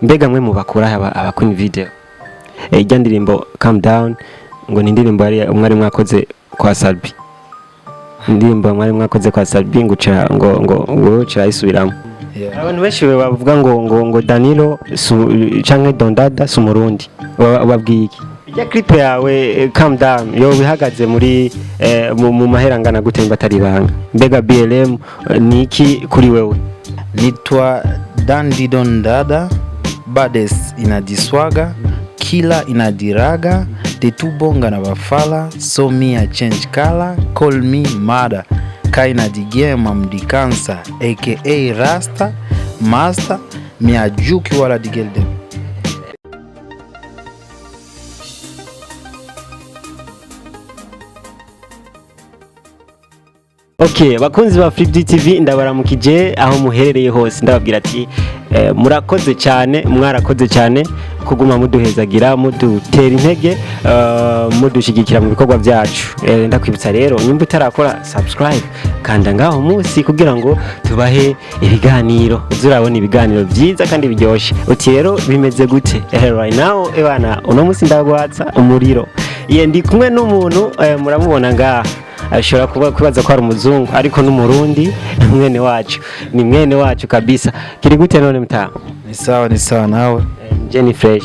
Mbega mwe mubakura aba Queen Video? Ijya ndirimbo Calm Down ngo ni indirimbo yari mwari mwakoze kwa Salbi, indirimbo mwari mwakoze kwa Salbi, ngo uca ngo uca ayisubiramo. Abantu benshi bavuga ngo Danilo canke Dondada si umurundi. Babwiye iki? Ijya clip yawe Calm Down yo bihagaze muri mu mahera angana gute, nimba atari ibanga? Mbega BLM ni iki kuri wewe? Nitwa Dandy Don Dada, Bades inadiswaga, Kila inadiraga, Tetubonga na Bafala, so me I change color, call me mother. Kaina digema mdikansa, aka Rasta, Master, miajuki wala digelde. Okay, bakunzi ba Flip TV, ndabaramukije aho muherereye hose. Ndababwira ati murakoze cyane, mwarakoze cyane kuguma muduhezagira, mudutera intege, mudushigikira mu bikorwa byacu. Ndakwibutsa rero, nimba utarakora subscribe, kanda ngaho munsi kugira ngo tubahe ibiganiro, uzurabona ibiganiro byiza kandi biryoshye. Uti rero bimeze gute? Right now, ebana, uno munsi ndagwatsa umuriro. Ye, ndi kumwe n'umuntu, muramubona ngaha, ashobora kuba kwibaza ko ari umuzungu, ariko n'umurundi mwene wacu, ni mwene wacu kabisa. Kiri gute none, mtamu? Ni sawa, ni sawa, nawe? Je ni fresh.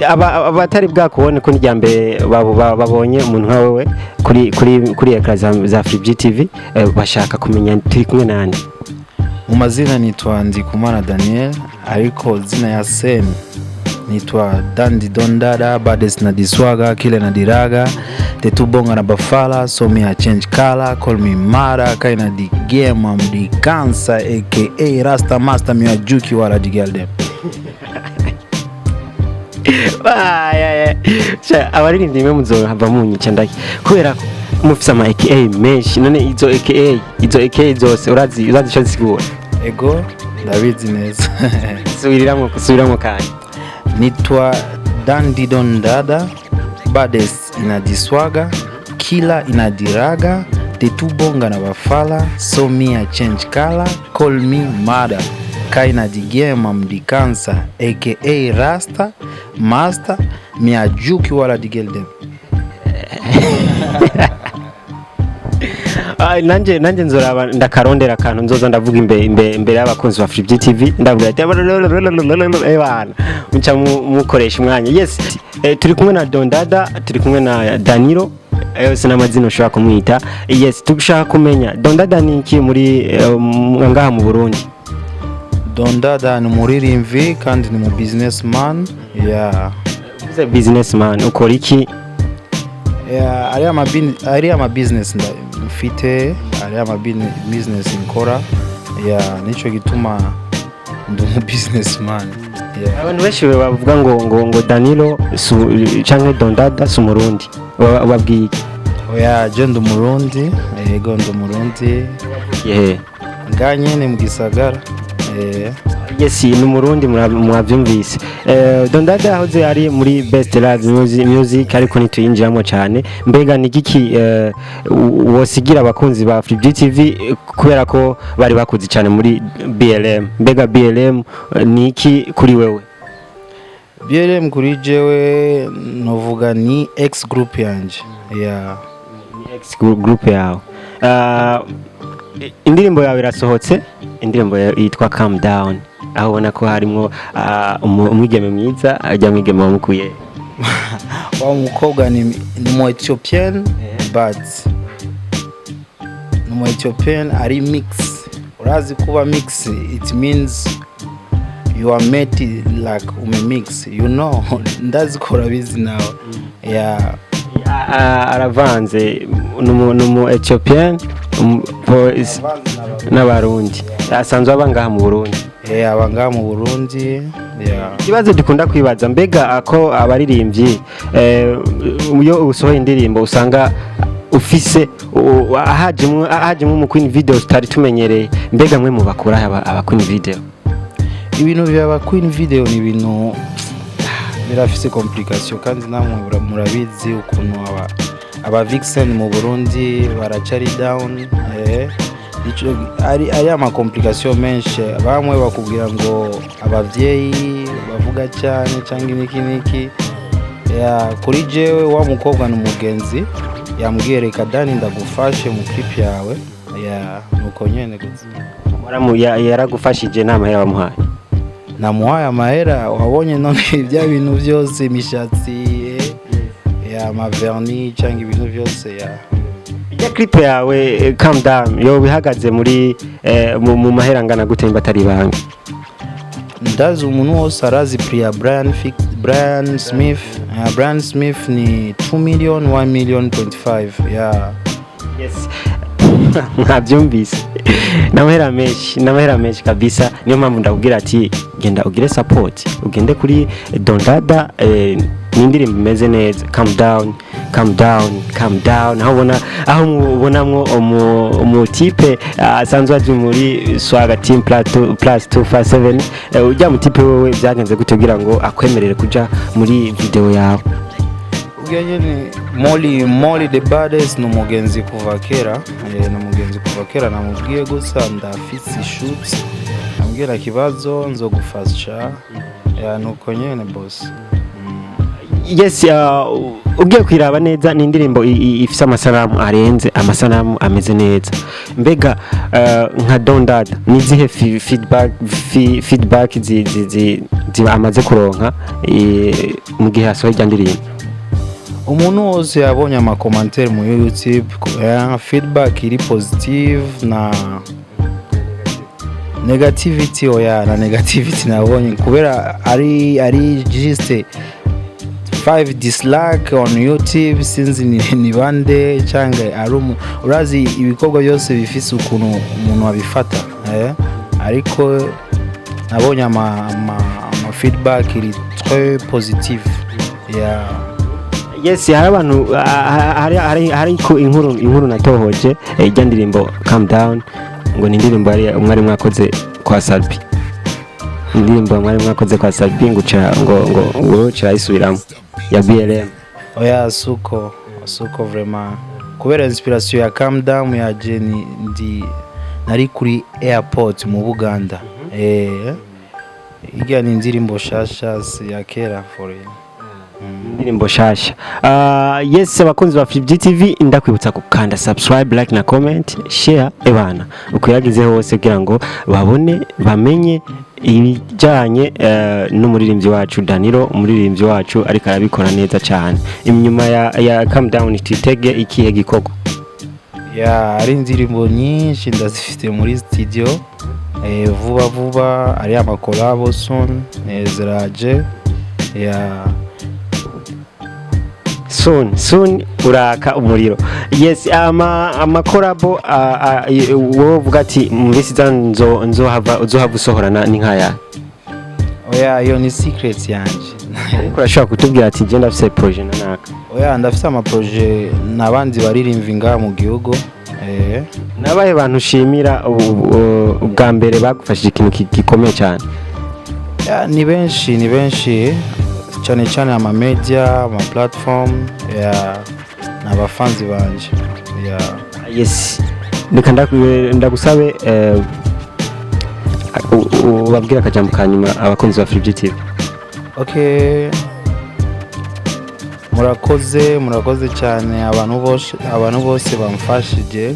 Abatari bwakubone ko n'irya mbere babonye umuntu nka wewe kuri écran za Free TV, bashaka kumenya turi kumwe nande. Mu mazina nitwa Ndikumana Daniel, ariko zina ya scene nitwa Dandy Don Dada, Bades na Diswaga, Kile na Diraga, Tetubonga na Bafala, so me I change color, call me Mara, Kaina di game, I'm the cancer, aka Rasta Master, miajuki wala digelde. Sha, abaririmbyi mwe muzohava munyica ndaki, kubera ko mufise ama AKA menshi. None izo AKA zose urazi ico zisigura? Ego, ndabizi neza. Subiramwo kandi. Nitwa Dandy Don Dada, Bades inadiswaga, Kila inadiraga, Tetubonga na Bafala, so me I change color, call me Mada, Kaina digema mdikansa, aka Rasta, Master, miajuki wala digelde. Nanje nzoraba ndakarondera akantu nzoza ndavuga imbere y'abakunzi ba Free TV, ndavuga ati ebana muca mukoresha umwanya. Yes, turi kumwe na Dondada, turi kumwe na Danilo, yose n'amazina ushobora kumwita. Yes, tugushaka kumenya Dondada ni iki muri ngaha mu Burundi? Dondada ni umuririmbyi kandi ni mu businessman, yeah. Uvuze businessman, ukora iki? Yeah, ari ama business mfite, ari ama business nkora, yeah, nico gituma ndi umu businessman, yeah. Abantu benshi bavuga ngo Danilo canke Dondada si umurundi. Babwiye iki? Oya, je ndi umurundi, yego, ndi umurundi. Yeah. Nga nyene mu gisagara. Yes, ni umurundi, mwavyumvise. Dondada yahoze ari muri Best Live Music, ariko ntituyinjiramo cyane. Mbega ni giki wosigira abakunzi ba Free TV, kubera ko bari bakuzi cyane muri BLM? Mbega BLM ni iki kuri wewe? BLM kuri jewe novuga ni ex group yanje, yeah. Ni ex group yawe. Indirimbo yawe irasohotse, indirimbo yawe yitwa Calm Down, aho ubona ko harimwo umwigeme mwiza. Ajya mwigeme wamukuye? Wa mukobwa ni mu Ethiopian, but ni mu Ethiopian ari mix. Urazi kuba mix, it means you are made like ume mix, you know, ndazi ko urabizi nawe, yeah. Aravanze, ni umu Ethiopian n'abarundi, asanzwe aba ngaha mu Burundi. Aba ngaha mu Burundi, yeah. Ikibazo dukunda kwibaza, mbega ko abaririmbyi, iyo usohoye indirimbo usanga ufise hajemwo mu Queen Video tutari tumenyereye, mbega mwe mubakura aba Queen Video? Ibintu byaba Queen Video ni ibintu birafise complication, kandi namwe murabizi ukuntu aba vixen mu Burundi baracari down. Ico ari ama complication menshi. Bamwe bakubwira ngo abavyeyi bavuga cyane cyangwa niki niki. Ya, kuri jewe wa mukobwa ni umugenzi, yambwiye: "Reka Dani ndagufashe mu clip yawe." Ya, nuko nyene gusa. Yaragufashije, nta mahera wamuhaye? Namuhaye amahera, wabonye none ibya bintu byose, imishatsi, ya, ama vernis cyangwa ibintu byose, ya. Ijya clip yawe, Calm Down, yoba ihagaze muri mu mahera angana gute, nimba atari ibanga? Ndazi umuntu wose arazi prix ya Brian, Fix, Brian Smith. Brian Smith ni 2 million, 1 million point 5, ya. Yes, mwabyumvise, n'amahera menshi, n'amahera menshi kabisa. Niyo mpamvu ndakubwira ati genda ugire support, ugende kuri Dondada, ni indirimbo imeze neza, Calm Down, Calm Down, Calm Down, aho ubona, aho mubonamwo umu type asanzwe aje muri Swaga Team plus 257. Ujya mu type, wewe byagenze gute kugira ngo akwemerere kuja muri video yawe? Ubwo nyene Molly, Molly the baddest, ni umugenzi kuva kera, ni umugenzi kuva kera. Namubwiye gusa ndafise shoot, ambwira kibazo nzogufasha. Ya, nuko nyene, boss. Yes, ugiye kwiraba neza, ni indirimbo ifise amasanamu arenze, amasanamu ameze neza. Mbega nka Dondada, ni zihe feedback amaze kuronka mu gihe hasohoye irya ndirimbo? Umuntu wose yabonye ama commentaire mu YouTube, feedback iri positive na negativity. Oya, na negativity nabonye kubera ari juste 5 dislike on YouTube. Sinzi ni bande cyangwa ari urazi ibikorwa byose bifise ukuntu umuntu abifata, ariko nabonye ama feedback iri très positive, yeah. Yes, hari abantu, hari ko inkuru natohoje, ijya ndirimbo Calm Down, ngo ni indirimbo yari mwari mwakoze kwa Salpi, indirimbo mwari mwakoze kwa Salpi, ngo uca ngo uca ya BLM. Oya, suko vraiment, kubera inspiration ya Calm Down yaje ni ndi nari kuri airport mu Buganda. Irya ni indirimbo shasha, si ya kera, for real. Indirimbo shasha. Yes, abakunzi ba Flip TV, ndakwibutsa gukanda subscribe, like na comment, share, ebana ukuyagize hose kugira ngo babone, bamenye ibijyanye n'umuririmbyi wacu Danilo, umuririmbyi wacu ariko arabikora neza cyane. Inyuma ya Calm Down twitege ikihe gikorwa? Ya, ari indirimbo nyinshi ndazifite muri studio. Vuba vuba ari ama collabo soon, ziraje, ya. Soon soon uraka umuriro. Yes, ama collabo wowe uvuga ati mu minsi iza nzohava uzohava usohorana ni nkaya? Oya, iyo ni secret yanje. Ariko urashobora kutubwira ati njye ndafise projet na naka. Oya, ndafise ama projet n'abandi baririmva ngaha mu gihugu. Nabahe bantu ushimira ubwa mbere bagufashije ikintu gikomeye cyane? Ya, ni benshi, ni benshi cyane cyane ama media, ama platform, ya, n'abafanzi banje, ya. Yes, reka ndagusabe ubabwire akajambo ka nyuma abakunzi ba Free TV. Okay, murakoze, murakoze cyane abantu bose bamfashije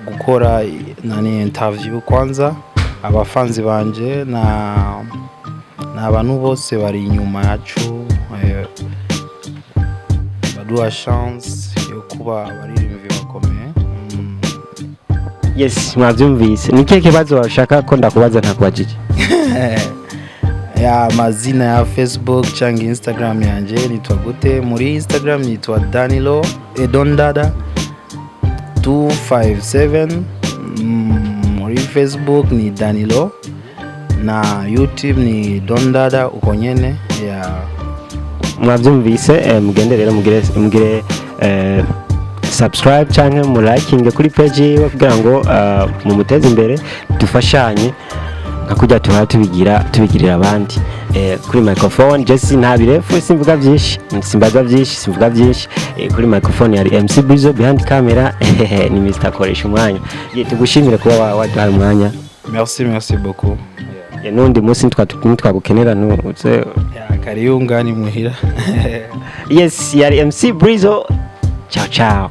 gukora nani interview. Kwanza abafanzi banje na abantu bose bari inyuma yacu, baduha chance yo kuba abaririmbyi bakomeye. Yes, mwabyumvise. Ni kihe kibazo washaka ko ndakubaza ntakubajije? Ya, amazina ya Facebook cyangwa Instagram yanjye nitwa gute? Muri Instagram nitwa Danilo Edondada 257. Muri Facebook ni Danilo, na YouTube ni Dondada uko nyene, ya. Mwabyumvise, mugende rero mugire subscribe canke mu liking kuri page yiwe kugira ngo mumuteze imbere, dufashanye nka kurya tuhora tubigirira abandi. Kuri microphone Jesse nta birefu, simvuga byinshi, simbaza byinshi, simvuga byinshi. Kuri microphone yari MC Brizo, behind camera ni Mr Koresha umwanya. Ye, tugushimire kuba waduhaye umwanya. Merci, merci beaucoup. Ye, n'undi munsi nitwagukenera ntuze. Yeah, kariyunga ni muhira. Yes, yari MC Brizo. Ciao ciao.